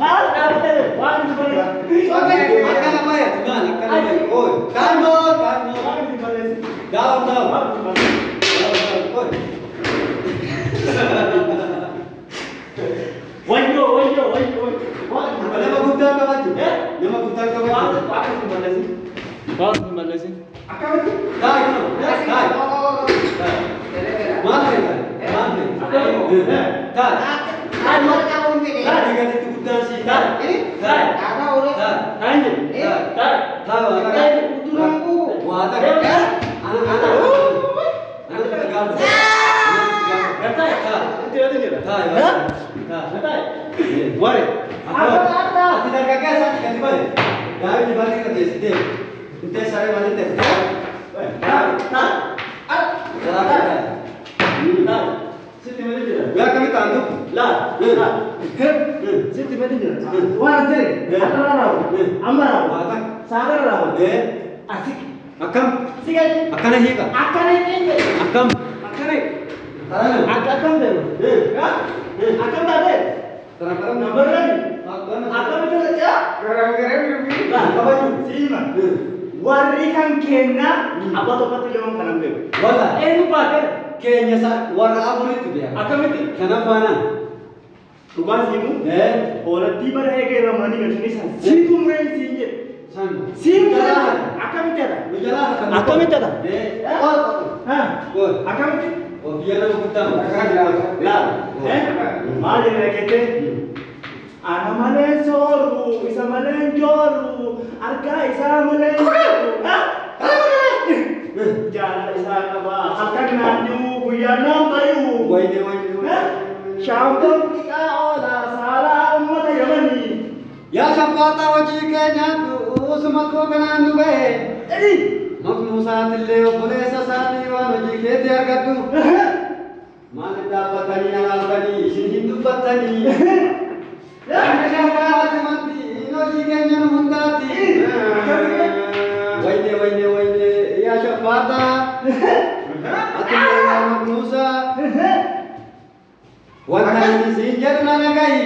Maal dhaabbatee waan isin balleessin. Akkana baay'atu maal akkana baay'atu. Oy. Kaanoo kaanoo. Waan isin balleessin. Down down. Waan isin balleessin. Oy. Wayyoo wayyoo wayyoo. Waan isin Nama balleessin. guddaa qabatu. Nama guddaa qabatu. Waan isin balleessin. Waan isin balleessin. Akkamitti? Taa'e taa'e. Maal ta'e maal ta'e? Taa'e. Taa'e gaditti guddaan sii taa'e. Taa'e. Taa'e. Taa'e jedhe. Taa'e. Taa'e waa takka. Waa takka. Ana ana. Ana itti gaafata. Ana itti gaafata. Taa'e. Itti yoo jedhe. Taa'e. Taa'e. Taa'e. Ware. Ati dargaggeessa ati gadi bari. Daa'imni baay'ee irra teessee deemu. Intee saree malee teessee. Taa'e. Taa'e. Taa'e. Taa'e. Sitti malee jira. Guyyaa akkamitti aantu? Laa. Sitti malee jira. Waan jedhe. Har'a raawwatu. Amma raawwatu. Waa takka. Saara raawwatu. Asi. Akkam? Si gadi. Akkana hiika. Akkana hin jedhe. Akkam? Akkana. Tarana. Akka akkam ta'e. Akkam taate. Tarana. Nambarrani. Akkamitti ta'e? Laa. Kabaju. Siima. Warri kan kennaa abbaa tokkotti illee kanan beeku. Walla. Eenyu baate? Keenya isa warra afuritti beeka. Akkamitti? Shanaffaanaan. Dhugaan siimu. Hoolattii bara eegee ramanii galchanii san siitu mureen siin jedhe. San. Siin mureen akkamitti jedha? Nu jalaa harka. Akkamitti jedha? Gool. Akkamitti? Biyya nama guddaa. Laa. Maal jedhe dhageettee? Ana malee sooru, isa malee jooru, argaa isaa malee jooru. Jaalala isaa qaba, halkan naannoo guyyaa naan bari'u. Wayne wayne. Shaamboon xiqqaa oola saalaa uummata Yamanii. Yaa shaffaataa hojii keenya usuma koo kanaan nu ga'e. Maqnuu isaatillee obboleessa isaatii waan hojii keetii argadhu. Maal dhaabbatanii alaaltanii isin hin dubbattanii. Akka shaffaati manti hojii keenya nu hundaati. Wayne wayne wayne yaa shaffaataa. Atillee yaa maqnuusaa. Wanta inni siin jedhu na dhaga'i.